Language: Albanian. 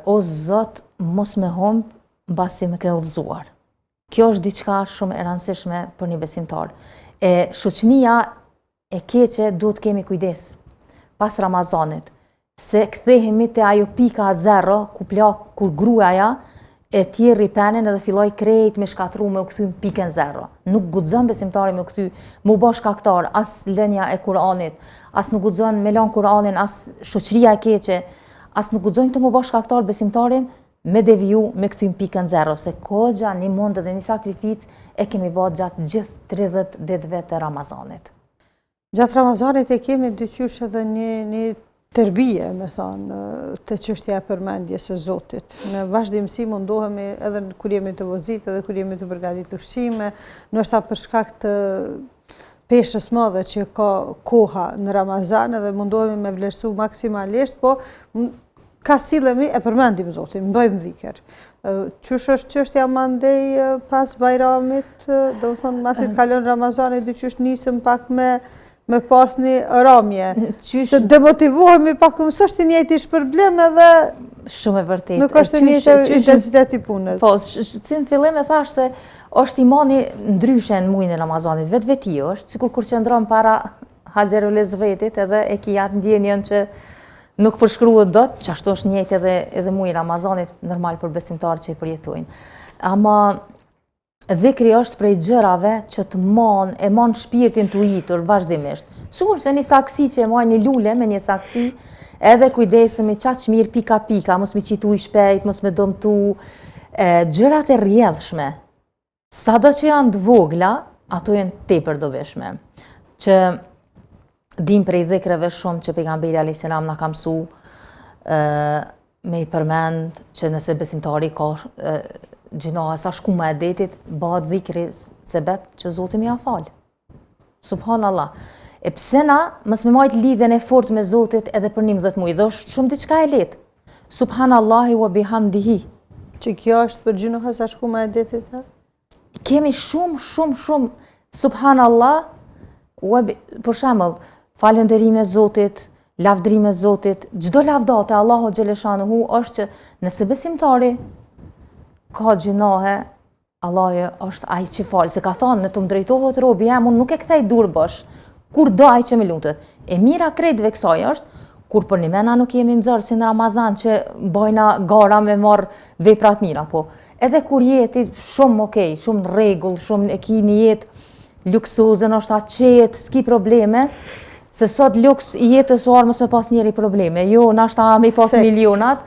O Zot, mos me humb mbasi më ke udhëzuar. Kjo është diçka shumë e rëndësishme për një besimtar. E shoqënia e keqe duhet kemi kujdes pas Ramazanit, se kthehemi te ajo pika zero ku plak kur gruaja e tjerri penin edhe filloi krejt me shkatru me u kthy në pikën zero. Nuk guxon besimtari me u kthy, me u bo shkaktar as lënia e Kur'anit, as nuk guxon me lënë Kur'anin, as shoqëria e keqe, as nuk guxojnë të me bo shkaktar besimtarin me deviju me kthy në pikën zero, se koxha një mund edhe një sakrificë e kemi bo gjatë gjithë 30 ditëve të Ramazanit. Gjatë Ramazanit e kemi dyqysh edhe një, një terbije, me thonë, te çështja e përmendjes së Zotit. Në vazhdimësi mundohemi edhe kur jemi tu vozit, edhe kur jemi tu përgatit ushqime, ndoshta për shkak të peshës madhe që ka koha në Ramazan edhe mundohemi me vlerësu maksimalisht, po ka sillemi e përmendim Zotin, bëjmë dhikër. Qysh është çështja mandej pas Bajramit, domethonë, masi të kalon Ramazani, dyqysh nisëm pak me me pas një ramje. Qysh... Se demotivohemi pak, më s'është i njëjti shpërblim edhe... Shumë e vërtetë. Nuk është i njëjti intensitet i punës. Po, si në fillim e thashë se është imani ndryshe në mujin e Ramazanit, vetvetiu është, sikur kur qëndron para Haxherul Esvedit edhe e ki atë ndjenjën që nuk përshkruhet dot, qashtu është njëjtë edhe, edhe muji i Ramazanit, normal për besimtarë që i përjetojnë. Ama dhikri është prej gjërave që të man, e man shpirtin të ujitur vazhdimisht. Sikurse një saksi që e man një lule me një saksi, edhe kujdesemi qaq mirë pika pika, mos me qitu ujë shpejt, mos me dëmtu, e, gjërat e rrjedhshme, Sado që janë të vogla, ato janë tepër dobishme. Që dim prej dhikreve shumë që pejgamberi alayhis salam na ka mësu me i përmend që nëse besimtari ka gjynahe sa shkuma e detit, bëhet dhikri sebep që Zoti me ia fal. Subhanallah. E pse na mos me majt lidhjen e fortë me Zotit edhe për 11 muaj, dhe është shumë diçka e lehtë. Subhanallahi wa bihamdihi. Që kjo është për gjynahe sa shkuma e detit, ha? Kemi shumë, shumë, shumë, subhanallah, wa bi, për shembull, falënderime Zotit, lavdërime Zotit, çdo lavdatë e Allahut xheleshanuhu është që nëse besimtari ka gjynahe, Allahu është ai që fal, se ka thonë, në të më drejtohet robi jem, unë nuk e kthej durë bosh, kur do ai që më lutet. E mira krejtve kësaj është, kur përnjëmend na nuk jemi në zor, si në Ramazan që bojna gara me marrë veprat mira, po edhe kur je ti shumë okej, shumë në rregull, shumë e ki një jetë luksoze, ndoshta qetë, s'ki probleme, se sot luks i jetës o mos me pas njeri probleme, jo nashta me i pas milionat.